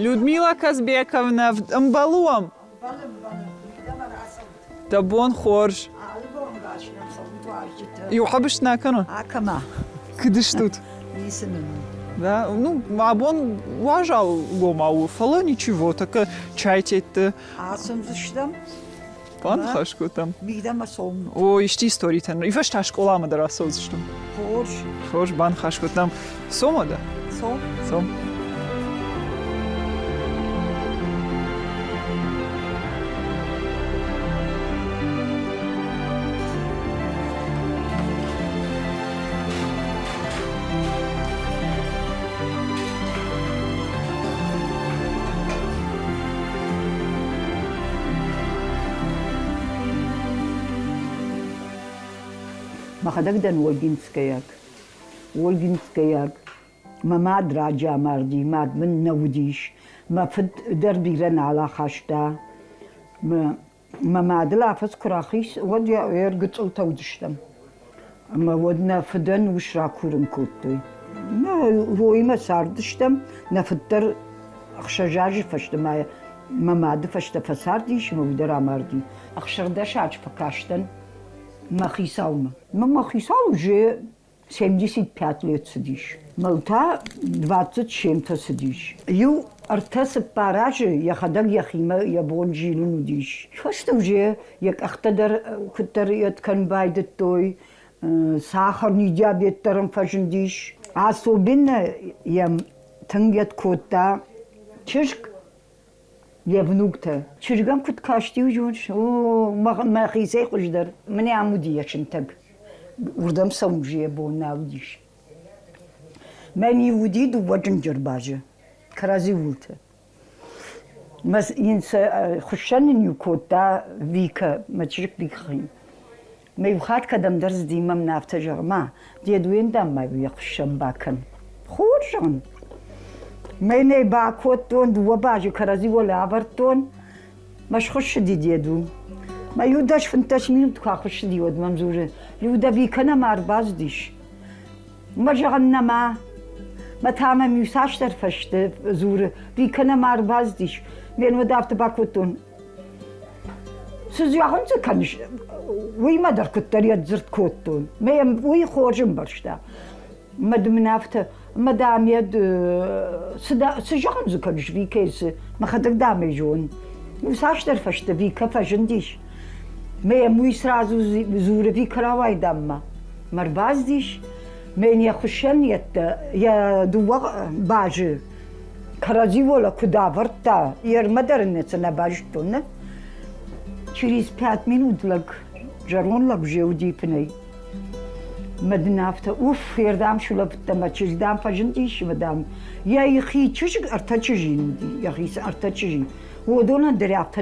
Людмила Казбековна, ӕмбӕлы уӕм? Дӕ бон хорз. Иу хъӕбыс нӕ кӕнон? Акӕма. Куыд стут? Ницы нын у. Да, ну, абон уазалгомау у, фӕлӕ ничего, такая чай тетты. Ацӕудзыстӕм. Баныхас кодтам. Мидӕмӕ цом. О, исты историтӕн. И фӕстӕ скъоламӕ дӕр ацӕудзыстӕм. Хорз. Хорз, баныхас кодтам. Цом уӕдӕ? Цом. Цом. Мӕхӕдӕг дӕн Ольгинскӕйаг. Ольгинскӕйаг. Мӕ мад раджы амарди, мад мын нӕ уыдис. Мӕ фыд дӕр бирӕ нал ахаста. Мӕ мадыл афӕдз куы рахиз, уӕд йӕ гыццылтӕ уыдыстӕм. Ӕмӕ уӕд нӕ фыдӕн ус ракурын кодтой. Нӕ хоимӕ цардыстӕм, нӕ фыд дӕр 6 азы фӕстӕ ма мӕ мады фӕстӕ фӕцардис ӕмӕ уый дӕр амарди. 16 азы фӕкастӕн мӕ хицаумӕ. Мӕ хицау уже 75 лет цыдис. Мыл та 20 чем-то цыдис. Иу ӕртӕ-цыппар азы йӕхӕдӕг йӕхимӕ йӕ бон зилын уыдис. Фӕстӕ уже йӕ къӕхтӕ дӕр куыддӕр йед кӕнын байдыдтой, сахарный диабет дӕр ын фӕзындис. Особенно йӕм тынг йед кодта чызг йе внуктӕ. Чызгӕн куыд касти, уый зоныс? О, мӕхицӕй хуыздӕр. Мӕнӕ ам уыди йӕ сынтӕг. Уырдӕм цӕуын йӕ бон нал уыдис. Мӕн-иу уыди дыууӕ дынджыр базы кӕрӕдзиуылты. Мӕ йын сӕ хуыссӕн ын-иу кодта Викӕ, мӕ чызг Викӕ. Мӕ иу хатт кӕдӕмдӕр цыди мӕм афтӕ зӕгъы, ма, дедуйӕн дам ма йӕ хуыссӕн бакӕн. Хорз зӕгъын. Мӕнӕ бакодтон, дыууӕ базы кӕрӕдзи уӕлӕ авӕрдтон, мӕ схуыссыди деду. Мӕ иу 10-15 минут куы ахуыссыди, уӕд мӕм дзуры, Людӕ, Викӕ нӕма ӕрбацыдис? Мӕ зӕгъын, нӕма. Мӕ та мӕм иу цасдӕр фӕсте дзуры, Викӕ нӕма ӕрбацыдис? Ме уӕд афтӕ бакодтон, Цы зӕгъын дзы кӕныс, уыимӕ дӕр куыддӕр йӕ дзырд кодтон. Мӕ йӕм уый хорз ӕмбӕрста. Мӕ мын афтӕ, мӕ дам, йӕ цы, цы зӕгъын дзы кӕныс, Викӕйы цы, мӕхӕдӕг дам ӕй зонын. Иу цасдӕр фӕстӕ Викӕ фӕзындис. Мӕ йӕм уый сразу дзуры, Викӕ, рауай, дам ма. Мӕ ӕрбацыдис, мӕ йын йӕ хуыссӕн йедтӕ, йӕ дыууӕ базы кӕрӕдзиуыл куыд ӕвӕрдта, йе дӕр ын цы нӕ базыдтон, нӕ? Через 5 минут лӕг, зӕронд лӕг уже уыди фынӕй. Мӕ дын афтӕ, уф, ердӕм сулӕфыдтӕ мӕ чызг, дам, фӕзындис ӕмӕ, дам, йӕхи чызг ӕртӕ чызджы уыди, йӕхи ӕртӕ чызджы. Уыдонӕн дӕр афтӕ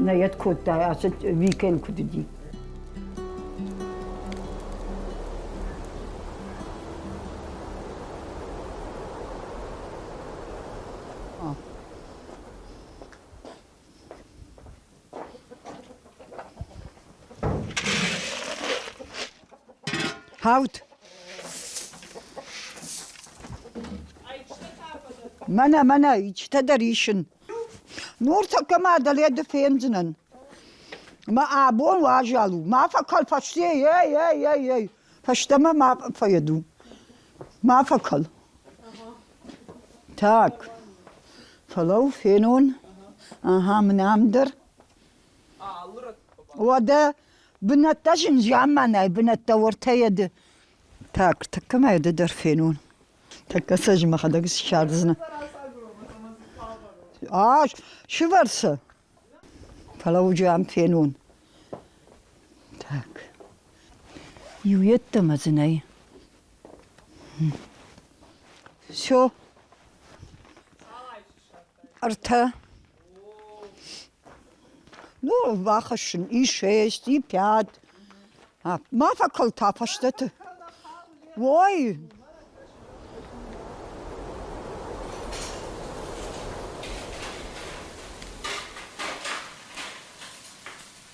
нӕ йед кодта, ацы Викӕйыл куыд уыди. Хаут. Мӕнӕ, мӕнӕ, ичтӕ дӕр исын. Нуртӕккӕ ма дӕле ды фендзынӕн. Мӕ абон уазал у. Ма фӕкӕл фӕсте, ей, ей, ей, ей. Фӕстӕмӕ ма фӕеду. Ма фӕкӕл. Так, фӕлӕуу, фенон. Ага, мын ам дӕр. Уӕдӕ бынӕттӕ зын замманай бынӕттӕ уӕртӕ ды. Так, тӕккӕ ма ды дӕр фенон. Тӕккӕ сӕ мӕхӕдӕг ссардзынӕ. А, сывӕр сӕ. Фӕлӕуу, ам фенон. Так. Иу йеддӕмӕ дзы нӕй. Все. Ӕртӕ. Ну, бахӕссын и шесть, и пять. Ма фӕкӕлта фӕстӕты. Ой!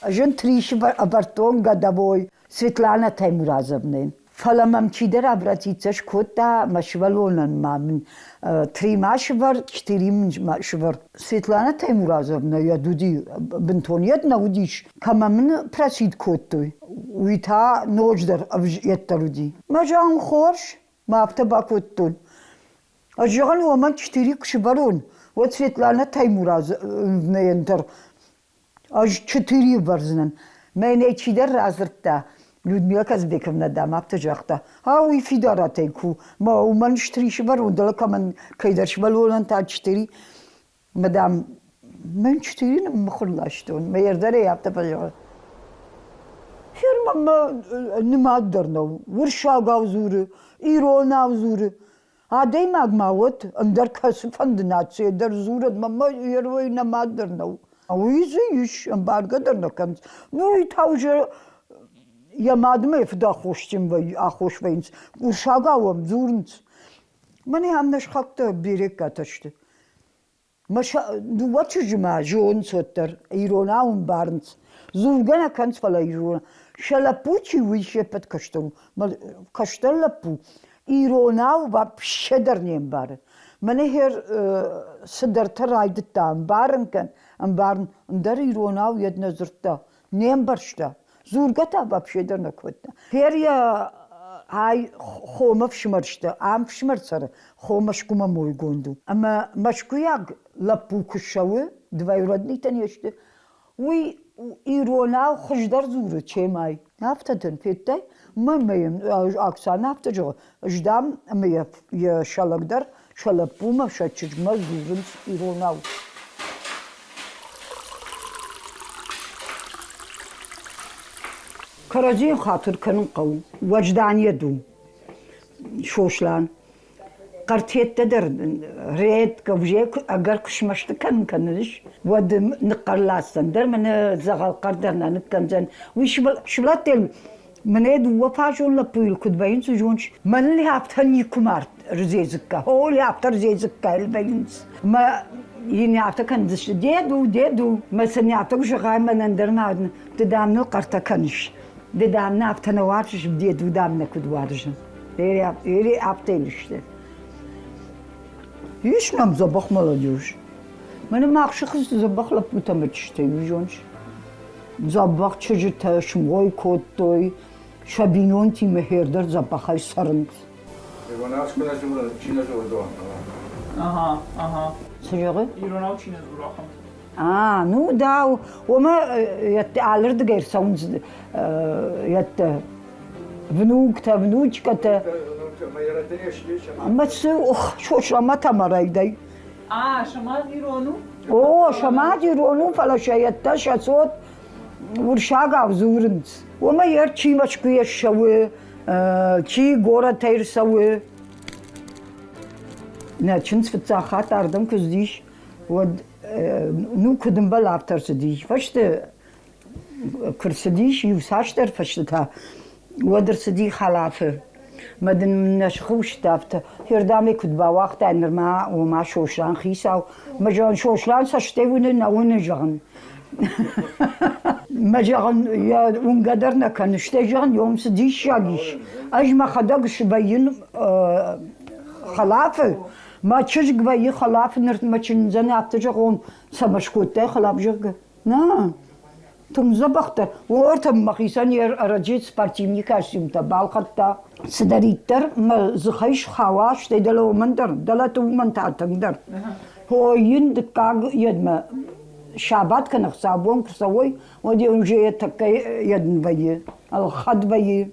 Ӕз ын Трисы ӕвӕрдтон годовой Светлана Таймуразовнӕйы. Фӕлӕ мӕм чидӕр обратиться скодта мӕ сывӕллонӕн ма мын три ма сывӕр, четыре мын сывӕр. Светлана Таймуразовна йӕ уыди, бынтон йед нӕ уыдис. Кӕмӕ мын просить кодтой, уый та ноджыдӕр ӕвзӕрддӕр уыди. Мӕ зӕгъын, хорз, мӕ афтӕ бакодтон. Ӕз зӕгъын, уымӕн четыре куы сывӕрон, уӕд Светлана Таймуразовнайӕн дӕр ӕз четыре вӕрдзынӕн. Мӕнӕй чидӕр радзырдта, Людмила Казбековна, дам, афтӕ загъта, а уый Фидаратӕй ку, мӕ уымӕн четыре сывӕрон, дӕлӕ кӕмӕн кӕйдӕр сывӕллонӕн та четыре. Мӕ, дам, мӕн четыре ныммыхуыр ластон, мӕ ӕрдӕрӕй афтӕ фӕзӕгъы. Фермӕмӕ нымад дӕр нӕу, уырыссагау дзуры, иронау дзуры. Адӕймаг ма уӕд ӕндӕр кӕцыфӕнды нацийӕ дӕр дзурӕд, мӕнмӕ ервой нымад дӕр нӕу. Уый дзы ис, ӕмбаргӕ дӕр нӕ кӕнынц. Ну, уый та уже йӕ мадмӕ йӕ фыды аххосджын вӕййы, аххос вӕййынц. Урсагау ӕм дзурынц. Мӕнӕ ам нӕ сыхӕгтӕ береггатӕ сты. Мӕ дыууӕ чызджы ма зонынц уӕддӕр, иронау ӕмбарынц. Дзургӕ нӕ кӕнынц, фӕлӕ ирон. Сӕ лӕппу чи у, уый се ппӕт кӕстӕр у. Мӕ кӕстӕр лӕппу иронау вообще дӕр не мбары. Мӕнӕ хер цыдӕртӕ райдыдта ӕмбарын кӕн, ӕмбарын, ӕндӕр иронау йед нӕ дзырдта, не мбӕрста. Дзургӕ та вообще дӕр нӕ кодта. Хер йӕ ай хомӕ фсымӕр сты, ам фсымӕр цӕры, хо Мӕскуымӕ мойгонд у. Ӕмӕ мӕскуыйаг лӕппу куы ссӕуы, двоюродныйтӕ не сты, уый иронау хуыздӕр дзуры, чем ай. Афтӕ дын федтай? Мӕ йын Оксана афтӕ зӕгъы, ӕз дам ӕмӕ йӕ сӕ лӕг дӕр сӕ лӕппумӕ, сӕ чызгмӕ дзурынц иронау. Кӕрӕдзийӕн хатыр кӕнын хъӕуы. Уӕздан йед у Сослан. Хъӕртеттӕ дӕр редко уже ӕгӕр куы смӕсты кӕнын кӕныс, уӕд ныхъхъӕр ласдзӕн дӕр мӕнӕ дзӕгъӕл хъӕр дӕр нӕ ныккӕндзӕн. Уый сывӕллӕттӕн мӕнӕ дыууӕфазон лӕппуйыл куыд вӕййынц, уый зоныс? Мӕныл афтӕ никуы мард рзедзыкка. О, афтӕ рзедзыккайыл вӕййынц. Мӕ йын афтӕ кӕндзысты, деду, деду. Мӕ сын афтӕ куы зӕгъай, мӕнӕн дӕр ма ды, дам, ныл хъӕртӕ кӕныс. Ды, дам, нӕ афтӕ нӕ уарзыс, деду, дам, нӕ куыд уарзы. Эри афтӕ сты. Ис нӕм дзӕбӕх молодежь. Мӕнӕ мах сыхы дзӕбӕх лӕппутӕ мӕччытӕ зоныс. Дзӕбӕх чызджытӕ смой кодтой, сӕ бинонтимӕ хердӕр дзӕбӕхӕй цӕрынц. Иронау чи нӕ дзуры, уыдон. Ага, ага. Цы зӕгъы? Иронау чи нӕ дзуры, ахӕм. А, ну да, уымӕ алырдыгӕй ӕрцӕуынц йӕдтӕ внуктӕ, внучкӕтӕ. Ӕмӕ цы, ох, Сосланмӕ та ма райдай. А, сӕ мад ирон у? О, сӕ мад ирон у, фӕлӕ сӕ йедтӕ, сӕ цот уырсагау дзурынц. Уымӕ йӕ чи Мӕскуыйӕ ссӕуы, чи горӕтӕй рцӕуы. Нӕ чындз фыццаг хатт ардӕм куы цыдис, уӕд ну куыд ӕмбӕл афтӕ ӕрцыдис. Фӕсте куы рцыдис иу цасдӕр фӕсте та, уӕд ӕрцыди хӕлафы. Мӕ дын нӕ схуыст афтӕ, фердӕм ӕй куыд бауагътай нырма, ома Сослан хицау. Мӕ зӕгъын, Сослан цӕстӕй уыны, нӕ уыны, зӕгъын. Мӕ зӕгъын, йӕ уынгӕ дӕр нӕ кӕны, стӕй зӕгъын, йом цы диссаг ис. Ӕз мӕхӕдӕг свӕййын хӕлафы, Мӕ чызг вӕййы хӕлафы, ныр мӕ чындзӕн афтӕ зӕгъон, цӕмӕ скодтай хӕлаф, зӕгъгӕ. Нӕ, тынг дзӕбӕхтӕ. Уотӕ мӕхицӕн йе ӕрӕджы спортивный костюмтӕ балхӕдта. Цыдӕриддӕр мӕ дзыхӕй схауа, стӕй дӕлӕ уымӕн дӕр, дӕлӕ уымӕн та тынгдӕр. Хо йын дыккаг йедмӕ сабат кӕнӕ хуыцаубон куы цӕуой, уӕд йӕ уже йӕ тӕккӕ йедн вӕййы, ӕлхӕд вӕййы.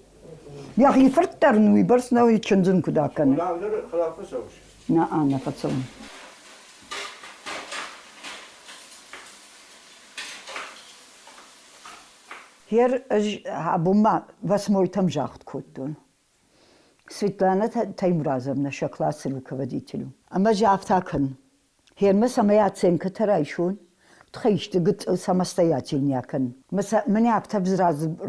Йӕхи фырт дӕр ын уыйбӕрц нӕ уый чындз ын куыд акӕны. Нӕ, нӕ фӕцӕуын. Гьер ӕз абон ма восьмойтӕм загъд кодтон. Светлана Таймуразовна сӕ классы руководитель у. Ӕмӕ ӕз афтӕ кӕн. Гьер цӕмӕй оценкӕтӕ райсон, тыххӕй исты гыццыл самостоятельнее кӕн. Мӕнӕ афтӕ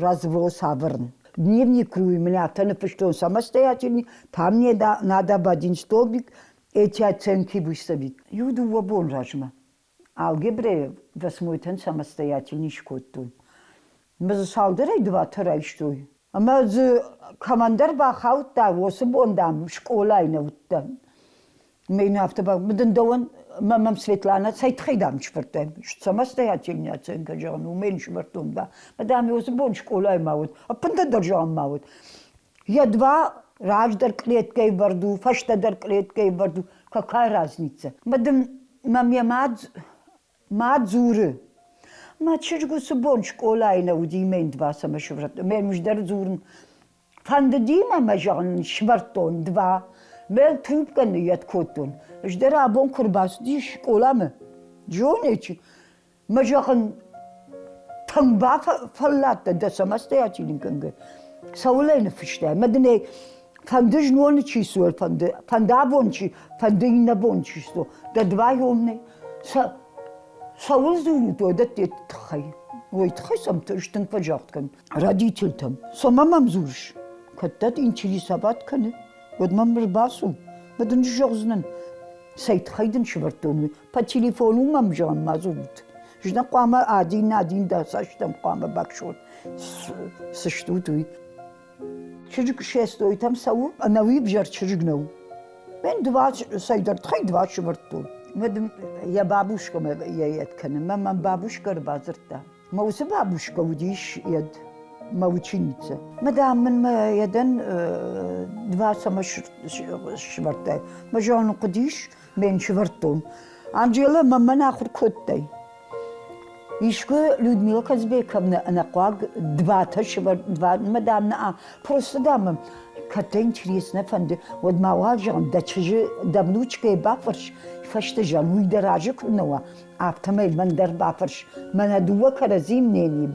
разброс ӕвӕрын. Дневник руй мӕнӕ афтӕ ныффыстон самостоятельный, там мне надо в один столбик эти оценки выставить. Иу дыууӕ бон размӕ алгебрӕйы восьмойтӕн самостоятельный скодтон. Мӕ дзы цалдӕрӕй дывӕтӕ райстой. Ӕмӕ дзы кӕмӕндӕр бахаудта, уыцы бон, дам, скъолайы нӕ уыдтӕн. Мӕ йын афтӕ дын дӕуӕн мӕ мӕм Светланӕ цӕй тыххӕй, дам, сфырттай? Цӕмӕ стоятельный оценка, зӕгъын, уымӕн сывӕрдтон ба. Мӕ, дам, уыцы бон скъолайы ма уыд, ӕппындӕр дӕр, зӕгъын, ма уыд. Йӕ два раздӕр кълеткӕйы вӕрд у, фӕстӕдӕр кълеткӕйы вӕрд у. Какая разница? Мӕ дын мӕм йӕ мад Мад дзуры: Мӕ чызг уыцы бон скъолайы нӕ уыди мӕ йын два цӕмӕ сывӕрдтон. Мӕ ус дӕр дзурын. Фӕндыди мӕ мӕ зӕгъын, сывӕрдтон два. Мӕ трубкӕ ныййӕд кодтон. Ӕз дӕр абон куы рбацыдис скъоламӕ, зонечи, мӕ зӕгъын, тынг бафӕлладтӕ дӕ цӕмӕ стоятелин кӕнгӕ. Цӕуыл ӕй ныффыстай? Мӕ дын ӕй фӕнды зноны чи суӕл, фӕнды, фӕнды абон чи, фӕнды иннӕ бон чи сто, дӕ двайомный Цӕуыл дзурут уӕдӕтты тыххӕй? Уой тыххӕй сӕм тынг фӕзагъд кӕн. Родительтӕм. Цӕмӕ мӕм дзурыс? Кӕд дӕ интересовать кӕны, уӕд мӕм ӕрбацу. Мӕ дын зӕгъдзынӕн, цӕй тыххӕй дын сывӕрдтон уый. По телефону мӕм зӕгъын ма дзурут. Ӕз нӕ хъуамӕ один на один дӕ цӕстӕм хъуамӕ бакӕсон. Цы стут уый? Чызг шестойтӕм цӕуы, ӕнӕуи взӕр чызг нӕу. Мӕн два цӕйдӕр тыххӕй два сывӕрдтон. Уӕд йӕ бабушкӕмӕ йӕ йед кӕны. Мӕ мӕм бабушкӕ ӕрбадзырдта. Мӕ уыцы бабушкӕ уыдис йед мӕ ученица. Мӕ дам мын мӕ едӕн два цӕмӕ сывӕрдтай. Мӕ зӕгъын хъуыдис, ме сывӕрдтон. Анжела мӕ мӕн ахуыр кодтай. Искуы Людмила Казбековна ӕнӕхъуаг дватӕ сывӕр, два, мадам, на, просто дам, кӕд дӕ интересно фӕнды, уӕд ма уал зӕгъын, дӕ чызджы, дӕ внучкӕйы бафӕрс, фӕстӕ зӕгъын, уый дӕ разы куыд нӕ уа, афтӕмӕй мӕн дӕр бафӕрс. Мӕнӕ дыууӕ кӕрӕдзи мнение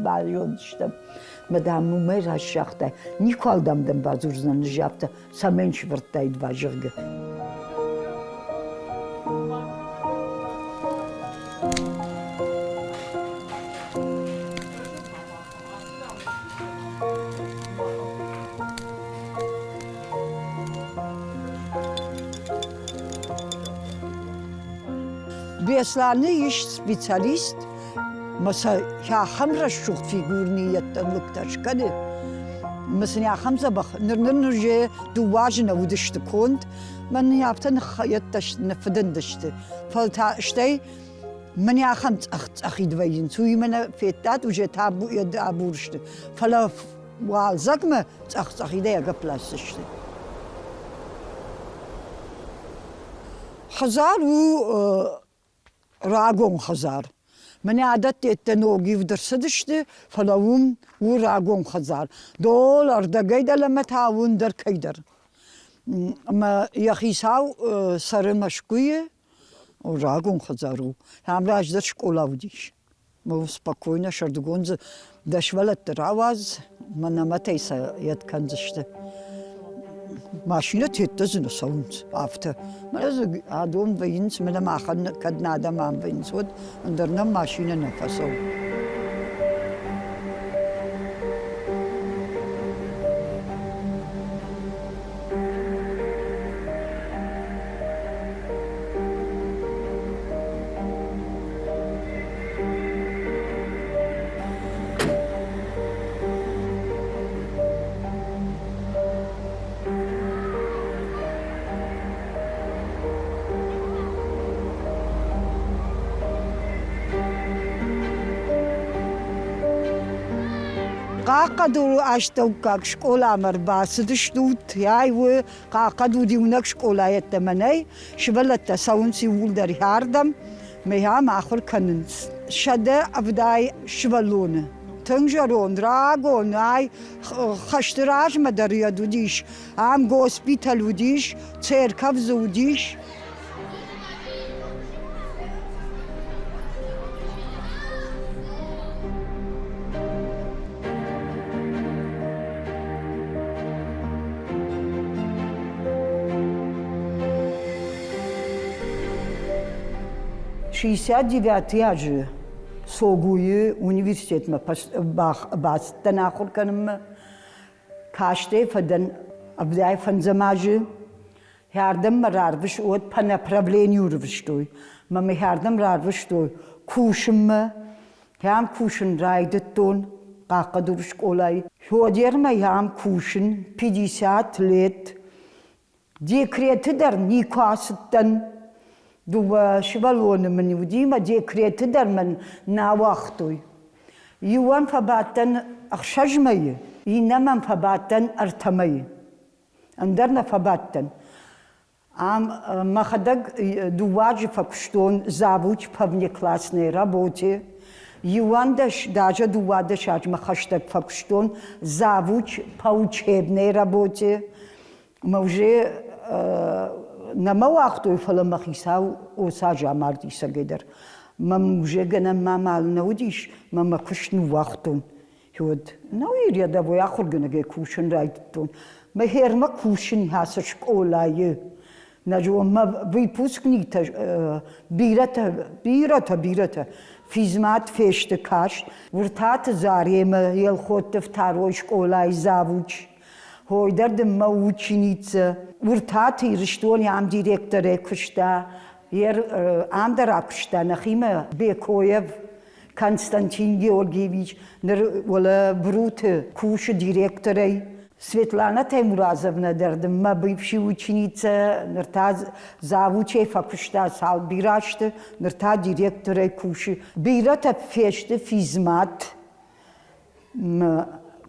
базондзыстӕм. Мадам, уымӕй раст загътай, никуал дам дӕм бадзурдзынӕн, афтӕ цӕмӕн сывӕрдтаид ба, зӕгъгӕ. Беслӕны ис специалист, ма сӕ ахӕм рӕсугъд фигурныйӕдтӕ лыгтӕ скӕны, Мӕ сын ахӕм дзӕбӕх ныр ныр ныр дыууӕ азы нӕ уыдысты конд, мӕн афтӕ ныххайӕдтӕ ныффыдындысты. Фӕлӕ та стӕй мӕн ахӕм цъӕх-цъӕхид вӕййынц, уый мӕнӕ федтат, уже та абур сты. Фӕлӕ уалдзӕгмӕ цъӕх-цъӕхидӕй агӕпп ласдзысты. Хӕдзар у рагон хӕдзар. Мӕнӕ адӕттӕ ног ивд ӕрцыдысты, фӕлӕ уым у рагон хӕдзар. Дол ӕрдӕгӕй дӕлӕмӕ та у ӕндӕр кӕйдӕр. Ӕмӕ йӕ хицау цӕры Мӕскуыйы, рагон хӕдзар у. Ам раздӕр скъола уыдис. Спокойно сӕрдыгон дзы дӕ сывӕллӕтты рауадз, мӕнӕ мӕтӕй сӕ йед кӕндзысты. Машинӕ теттӕ дзы нӕ цӕуынц, афтӕ. Мӕнӕ дзы адон вӕййынц, мӕнӕ махӕн кӕд нӕ адӕм ам вӕййынц, уӕд ӕндӕр нӕм машинӕ нӕ фӕцӕуы. Хъахъхъӕдуры астӕуккаг скъоламӕ ӕрбацыдыстут, ай у Хъахъхъӕдур иунӕг скъола йеддӕмӕ нӕй, сывӕллӕттӕ цӕуынц иууылдӕр ардӕм, ӕмӕ ам ахуыр кӕнынц. 170 сывӕллоны. Тынг зӕронд, рагон, ай хӕсты размӕ дӕр йӕд уыдис. Ам госпиталь уыдис, церков дзы уыдис. 69 азы Согуйы университетмӕ бацыдтӕн ахуыр кӕнынмӕ. Кастӕй фӕдӕн ӕвдай фӕндзӕм азы. Хӕрдӕм мӕ рарвыс, уӕд по направлению рвыстой. Мӕ мӕ хӕрдӕм рарвыстой кусынмӕ. Кӕм кусын райдыдтон. Хъахъхъӕдуры скъолайы. Федермӕ йӕм кусын 50 лет. Декреты дӕр никуы ацыдтӕн. Дыууӕ сывӕллоны мын уыди мӕ декреты дӕр мӕн нӕ ауагътой. Иуӕн фӕбадтӕн ӕхсӕз мӕйы, иннӕмӕн фӕбадтӕн ӕртӕ мӕйы. Ӕндӕр нӕ фӕбадтӕн. Ам мӕхӕдӕг дыууӕ азы фӕкуыстон завуч по внеклассной работе. Иуӕндӕс, даже 12 азмӕ хӕстӕг фӕкуыстон завуч по учебной работе. Мӕ уже нӕ мӕ уагътой, фӕлӕ мӕ хицау Осаж амарди сӕгӕй дӕр. Мӕм уже гӕнӕн ма мал нӕ уыдис, мӕ мӕ куыст ныууагътон. Уӕд науи рядовой ахуыргӕнӕгӕй кусын райдыдтон. Мӕ хермӕ кусын ацы скъолайы. Нӕ мӕ выпускниктӕ бирӕтӕ, бирӕтӕ, бирӕтӕ физмат фесты каст. Уыртаты Заремӕ Елхотты второй скъолайы завуч. Хой дӕр дын мӕ ученица. Уыртаты Ирыстони ам директорӕй куыста. Ам дӕр акуыста нӕхимӕ Бекоев Константин Георгиевич ныр уӕлӕ Бруты кусы директорӕй. Светлана Таймуразовна дӕр дын мӕ бывший ученица, ныр та завучӕй фӕкуыста цал бирӕ азты, ныр та директорӕй кусы. Бирӕтӕ фесты физмат,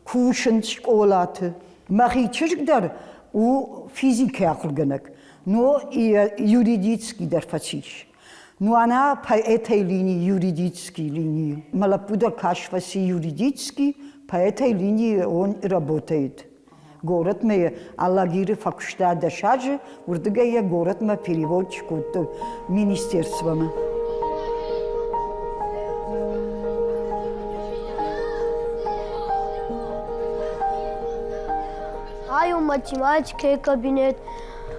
кусынц скъолаты. Мӕхи чызг дӕр у физикӕйы ахуыргӕнӕг, но и юридический дӕр фӕцис. Ну, она по этой линии, юридической линии. Мӕ лӕппу дӕр каст фӕци юридический, по этой линии он и работает. Горӕтмӕ Алагиры фӕкуыста дӕс азы, уырдыгӕй йӕ горӕтмӕ перевод кодтой министерствомӕ. Ай у математикӕйы кабинет,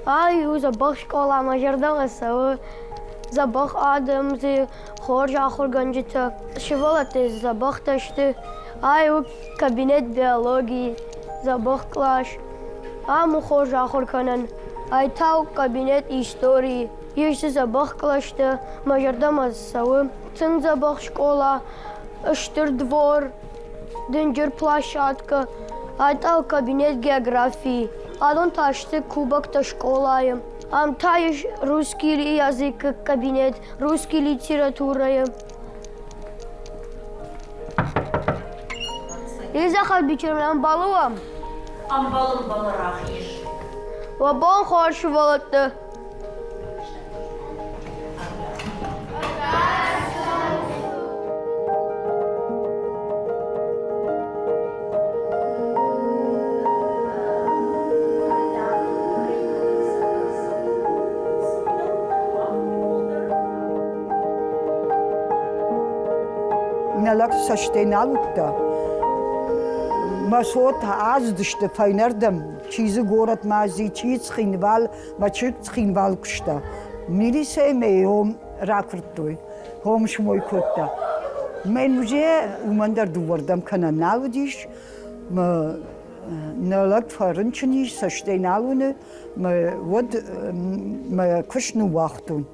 ай у дзӕбӕх скъола, мӕ зӕрдӕмӕ цӕуы. Дзӕбӕх адӕм дзы, хорз ахуыргӕнджытӕ, сывӕллӕттӕ дзӕбӕхтӕ сты. Ай у кабинет биологийы, дзӕбӕх кълас. Ам у хорз ахуыр кӕнӕн. Ай та у кабинет историйы. Ис дзы дзӕбӕх кълӕстӕ, мӕ зӕрдӕмӕ цӕуы. Тынг дзӕбӕх скъола, стыр двор, дынджыр площадкӕ. Ай та у кабинет географийы. Адон та сты кубоктӕ скъолайы. Ам та ис русский языкы кабинет, русский литературӕйы. Изахар бичермӕ ӕмбӕлы уӕм? Ӕмбӕлы, ӕмбӕлы рахиз. Уӕ бон хорз, сывӕллӕттӕ! Нӕ лӕг цӕстӕй нал уыдта. Мӕ цот аздысты фӕйнӕрдӕм, чи дзы горӕтмӕ ази, чи Цхинвал, мӕ чызг Цхинвалы куыста. Милицӕйы мӕ йом ракуырдтой, хом смой кодта. Мӕн уже уымӕн дӕр дыууӕрдӕм кӕнӕн нал уыдис. Мӕ нӕ лӕг фӕрынчын ис, цӕстӕй нал уыны, мӕ уӕд мӕ куыст ныууагътон.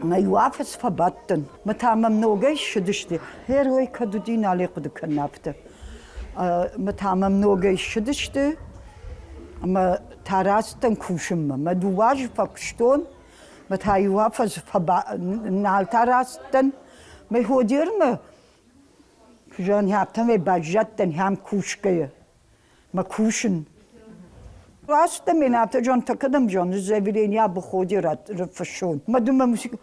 Мӕ иу афӕдз фӕбадтӕн, мӕ та мӕм ногӕй ссыдысты. Герой кӕд уыди, нал ӕй хъуыды кӕнын афтӕ. Мӕ та мӕм ногӕй ссыдысты ӕмӕ та рацыдтӕн кусынмӕ. Мӕ дыууӕ азы фӕкуыстон, мӕ та иу афӕдз нал та рацыдтӕн. Мӕ ходермӕ зӕгъын, афтӕмӕй баззадтӕн ам кусгӕйӕ. Мӕ кусын. Рацыдтӕн ме афтӕ зонтӕ кӕдӕм зоныс, заявление абыходе рафыссон. Мӕ дымӕ мусик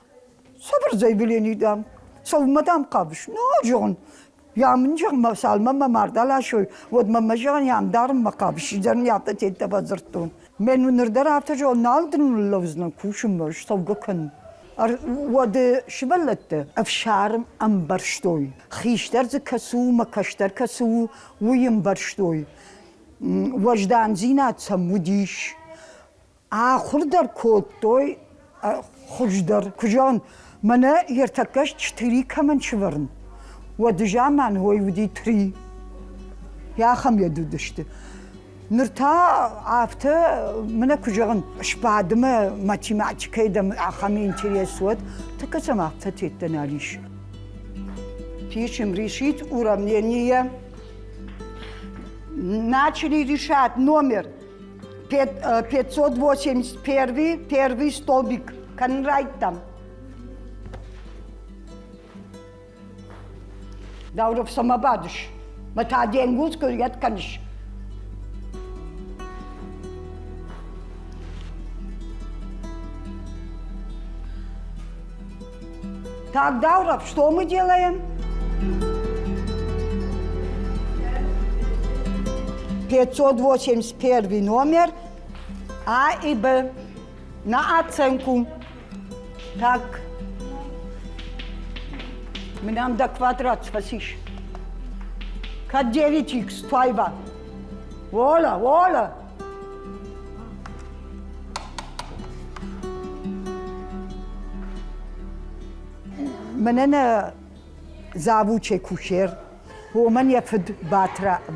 цавӕр заявление дам? Цӕуылмӕ дам хъавыс? Ну, зӕгъын, Я мын зӕгъ, цалынмӕ мӕ мард аласой, уӕдмӕ мӕ зӕгъын, ам дарынмӕ хъавыс, изӕрын афтӕ теттӕ фӕдзырдтон. Мӕн ныр дӕр афтӕ зӕгъын, нал дын ныллӕудзынӕн кусынмӕ, цӕугӕ кӕн. Уӕды сывӕллӕттӕ ӕфсарм ӕмбӕрстой. Хистӕр дзы кӕцы у мӕ кӕстӕр кӕцы у, уый ӕмбӕрстой. Уӕздандзинад сӕм уыдис. Ахуыр дӕр кодтой хуыздӕр. Куы зӕгъын, мӕнӕ ӕртӕккӕ четыре кӕмӕн сывӕрын, уӕды заман уый уыди три. Ахӕм йед уыдысты. Ныр та афтӕ, мӕнӕ куы зӕгъын, сбадымӕ математикӕйы дӕм ахӕм интерес уӕд, тӕккӕ сӕм афтӕ теттӕ нал ис. Пишем решить уравнение. Начали решать номер 581, первый столбик. Конрайт там. Дауров самобадыш. Мӕ та де нгуылдз куы кӕныс. Так, Дауров, что мы делаем? 581 номер А и Б на оценку. Так, нам до квадрат спасишь. Кад 9х, твайба. Воля, воля. Мӕнӕ нӕ завучӕй кушер, уомӕн йӕ фыд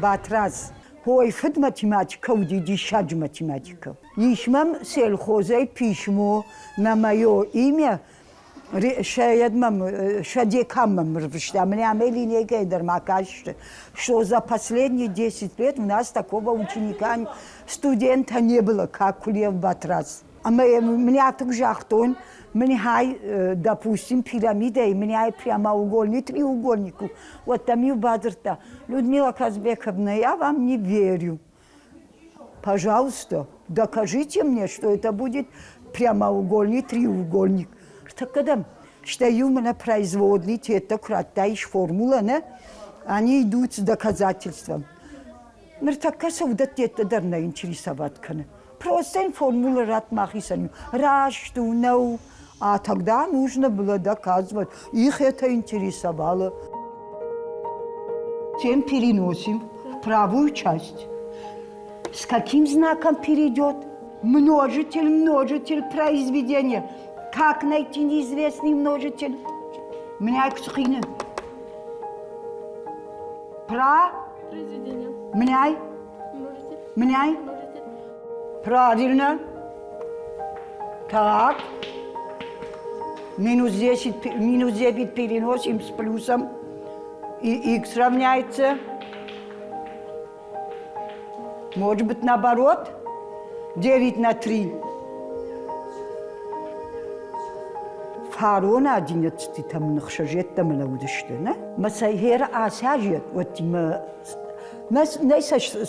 Батрадз. Хой фыд математикӕ уыди диссаджы математикӕ. Ис мӕм сельхозӕй письмо на мое имя, сӕ мӕм сӕ декан мӕм рвыста. Мне ӕмӕ линейкӕйы дӕр ма кастысты, что за последние 10 лет у нас такого ученика, студента не было, как Кулиев Батрадз. Ӕмӕ мын афтӕ куы загътон, мын хай, допустим, пирамидӕйы, мын ай прямоугольный треугольник у, уӕд дӕм-иу бадзырдта, Людмила Казбековна, я вам не верю. Пожалуйста, докажите мне, что это будет прямоугольный треугольник. Ныртӕккӕ дӕм, стӕй-иу мӕнӕ производный теттӕ куы радтаис формула, нӕ, они идут с доказательством. Ныртӕккӕ сӕ уыдӕттӕ дӕр нӕ интересовать кӕны. Просто йын формула ратт мӕхицӕн. Раст у, нӕу. А тогда нужно было доказывать. Их это интересовало. Тем переносим в правую часть. С каким знаком перейдет? Множитель, множитель произведения. Как найти неизвестный множитель? Меня ксхины. Про? Произведение. Меняй. Множитель. Меняй. Множитель. Правильно. Так. Минус 10, минус 9 переносим с плюсом. И x равняется. Может быть, наоборот? 9 на 3. Фарон одиннадцатитӕм ныхсӕзеттӕм лӕудысты, нӕ? Мӕ сӕ асӕзет, уӕдтимӕ нӕ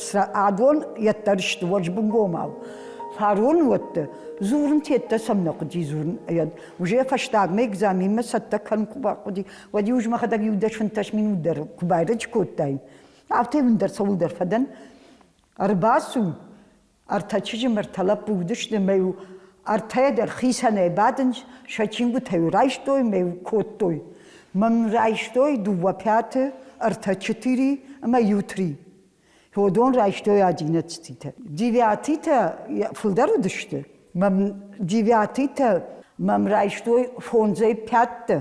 сӕ адон йеддӕр сты уӕзбынгомау. Фарон уӕдты дзурын теттӕ сӕм нӕ хъуыди дзурын. Уже фӕстагмӕ экзаменмӕ цӕттӕ кӕнын куы бахъуыди, уӕд-иу ӕз мӕхӕдӕг иу дӕс-фынддӕс минут дӕр куы байрӕджы кодтаин, афтӕ иу ӕндӕр цӕуылдӕр фӕдӕн. Ӕрбацу, Ӕртӕ чызджы ме ртӕ лӕппу уыдысты ӕмӕ-иу ӕртӕйӕ дӕр хицӕнӕй бадынц, сӕ чингуытӕ-иу райстой ӕмӕ-иу кодтой. Мӕн райстой дыууӕ пяты, ӕртӕ четыре ӕмӕ иу три. Уыдон райстой одиннадцатитӕ. Девятитӕ фылдӕр уыдысты. Мӕм девятитӕ мӕм райстой фондзӕй пяттӕ.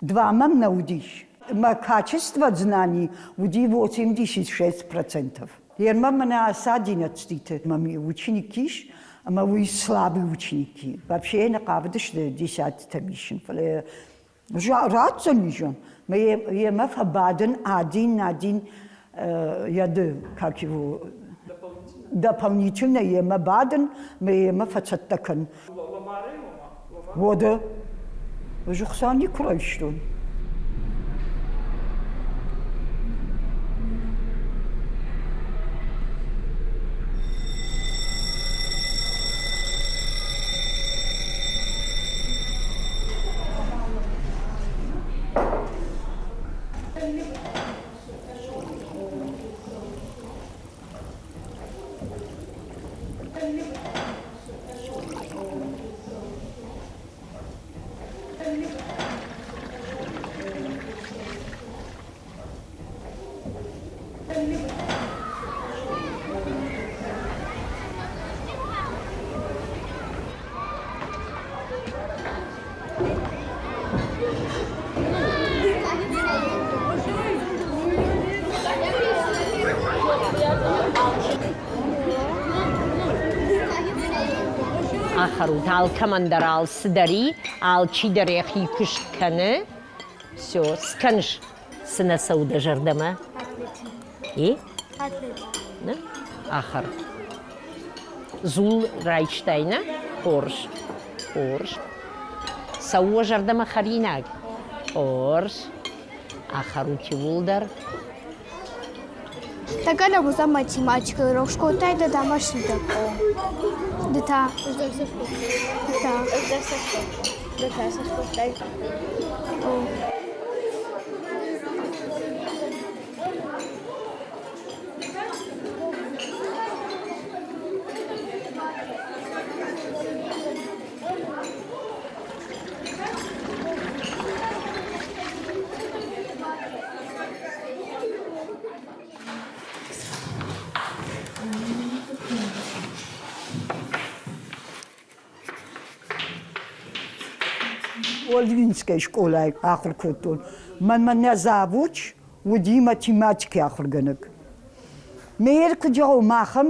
Два мӕм нӕ уыдис. Мӕ качество знаний уыди 86%. Ермӕ мӕнӕ ацы одиннадцатиты мӕм ученик ис, ӕмӕ уый слабый ученики. Вообще нӕ хъавыдысты десятитӕм исын, фӕлӕ ратдзӕн изӕн. Мӕ йемӕ фӕбадын один-один яды, как его, дополнительно йемӕ бадын, мӕ йемӕ фӕцӕттӕ кӕн. Уӕдӕ ӕз ӕхца никуы райстон. Ахӕрут, алкӕмӕн дӕр алцыдӕр и, алчидӕр йӕхи куыст кӕны. Все, скӕныс, цы нӕ цӕуы дӕ зӕрдӕмӕ? И? Нӕ? Ахӕр. Дзул райстай, нӕ? Хорз. Хорз. Цӕуы уӕ зӕрдӕмӕ хӕринаг? Хорз. Ахӕрут иууылдӕр. Тӕккӕ нӕ уыдзӕн математикӕйы урок скодтай дӕ дамашнитӕ. Ды та? Ды та? Ды та цы скодтай? Ольгинскӕйы скъолайы ахуыр кодтон. Мӕнмӕ нӕ завуч уыди математикӕйы ахуыргӕнӕг. Мейер куыд зӕгъон, махӕн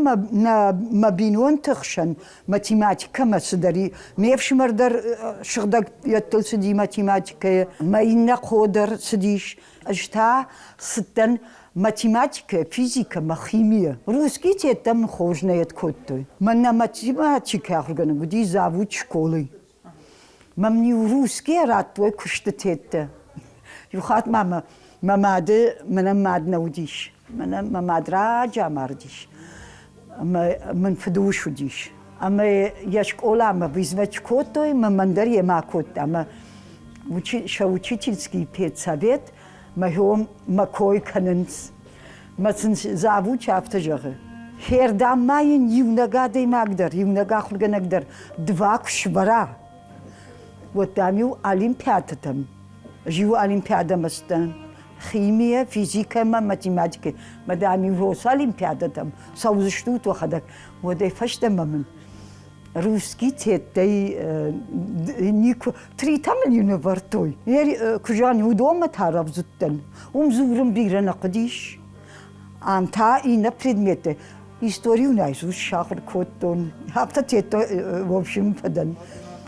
мӕ бинонты хсӕн математикӕмӕ цыдӕр и. Ме фсымӕр дӕр сыгъдӕг йедтыл цыди математикӕйы, мӕ иннӕ хо дӕр цыдис. Ӕз та цыдтӕн математикӕ, физикӕ мӕ химийӕ. Русский теттӕм хорз нӕ йед кодтой. Мӕнӕ математикӕ ахуыргӕнӕг уыди завуч школы. Мӕм-иу русскийӕ радтой куысты теттӕ. Иу хатт ма мӕ мӕ мады, мӕнӕн мад нӕ уыдис. Мӕнӕн мӕ мад раджы амардис. Ӕмӕ мын фыдыус уыдис. Ӕмӕ йӕ скъоламӕ вызвать кодтой, мӕ мӕн дӕр йемӕ акодта. Ӕмӕ сӕ учительский педсовет мӕ хион мӕ кой кӕнынц. Мӕ сын завуч афтӕ зӕгъы: Хердӕм ма йын иунӕг адӕймаг дӕр, иунӕг ахуыргӕнӕг дӕр два куы сбара, уӕд дам-иу олимпиадӕтӕм, ӕз-иу олимпиадӕмӕ цыдтӕн химийӕ, физикӕ ӕмӕ математикӕ, мӕ дам-иу уыцы олимпиадӕтӕм цӕудзыстут уӕхӕдӕг, уӕдӕй фӕстӕмӕ мын русский теттӕй никуы тритӕ мын-иу нывӕрдтой. Куы зӕгъын, уыдонмӕ та рӕвдз уыдтӕн. Уым дзурын бирӕ нӕ хъуыдис. Ам та иннӕ предметтӕ историю наизусть сахуыр кодтон. Афтӕ теттӕ в общем фӕдӕн.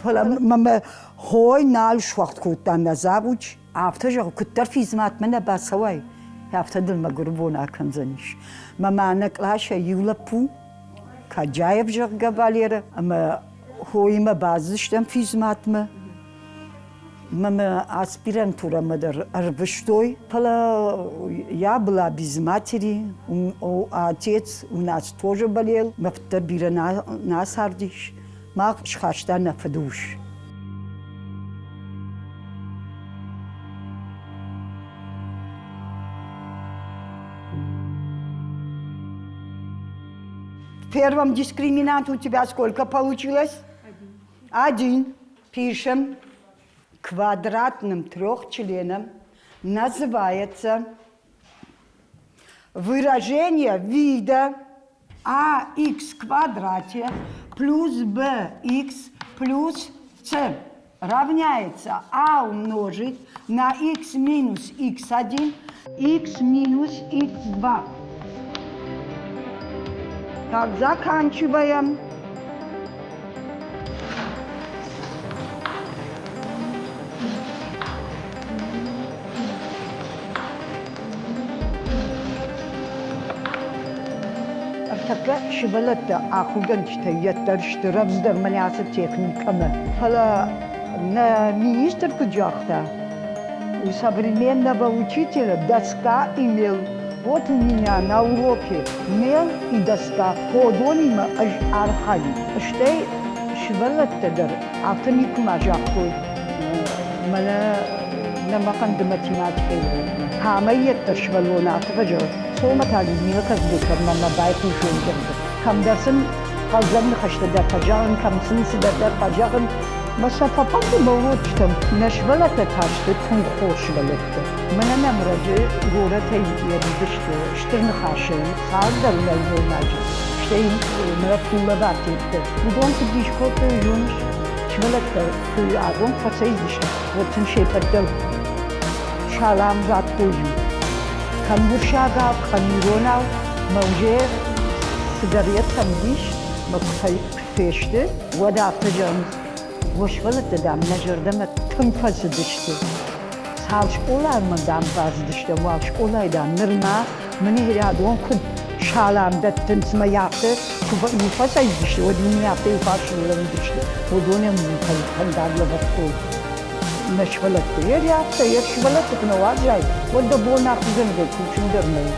Фӕлӕ мӕ хой нал суӕгъд кодта нӕ завуч. Афтӕ зӕгъы, куыддӕр физматмӕ нӕ бацӕуай, афтӕ дыл мӕгуыры бон акӕндзӕнис. Мӕ мӕнӕ къласӕй иу лӕппу Каджаев, зӕгъгӕ, Валерӕ, ӕмӕ хоимӕ бацыдыстӕм физматмӕ. Мӕ мӕ аспирантурӕмӕ дӕр ӕрвыстой, фӕлӕ я была без матери, отец у нас тоже болел, мӕ фыд дӕр бирӕ нӕ цардис, мах схаста нӕ фыдыус. В первом дискриминант у тебя сколько получилось? Один. Один. Пишем. Квадратным трехчленом называется выражение вида ах в квадрате плюс bx плюс c равняется а умножить на x минус x1, x минус x2. Так, заканчиваем. Ӕртӕккӕ сывӕллӕттӕ ахуыргӕнджытӕ йеддӕр сты рӕвдздӕр мӕнӕ ацы техникӕмӕ. Фӕлӕ нӕ министр куыд загъта, у современного учителя доска и мел. Вот у меня на уроке мел и доска. Ходонимӕ ӕз архайын. Стӕй сывӕллӕттӕ дӕр афтӕ никуыма загътой, мӕнӕ нӕ фӕнды математикӕйы урокмӕ. Кӕмӕй йеддӕр сывӕллон афтӕ фӕзӕгъы, цомӕ та Людмила Казбековнӕ мӕ байхъусон, зӕгъгӕ. Кӕмдӕр сын хъӕлдзӕг ныхӕстӕ дӕр фӕзӕгъын, кӕм сын цыдӕртӕ фӕзӕгъын. Мӕ сӕ фӕфӕнды мӕ урочытӕм. Нӕ сывӕллӕттӕ та сты тынг хорз сывӕллӕттӕ. Мӕнӕ нӕм раджы горӕтӕй ӕрцыдысты Стыр Ныхасӕй цалдӕр нӕлгоймаджы, стӕй мӕ лӕвӕрттӕ. Уыдон куыд дис кодтой, зоныс, сывӕллӕттӕ куы абон фӕцӕйдзысты, уӕд сын се ппӕт дӕр салам радтой. Кӕм уырыссагау, кӕм иронау, мӕ уже цыдӕр йӕ фӕндис, мӕ куы фесты, уӕд афтӕ зӕгъынц, уӕ сывӕллӕттӕ, дам, нӕ зӕрдӕмӕ тынг фӕцыдысты. Цал скъоламӕ, дам, бацыдыстӕм, уал скъолайы, дам, нырма мын рядон куыд салам дӕттынц мӕ афтӕ куы фӕцӕйцыдысты, уӕд мын афтӕ иу фарс лӕууыдысты. Уыдонӕн мын фӕндаг лӕвӕрдтой нӕ сывӕллӕтты. Йе афтӕ, йӕ сывӕллӕтты куы нӕ уарзай, уӕд дӕ бон ахуыргӕнӕгӕй кусын дӕр нӕй.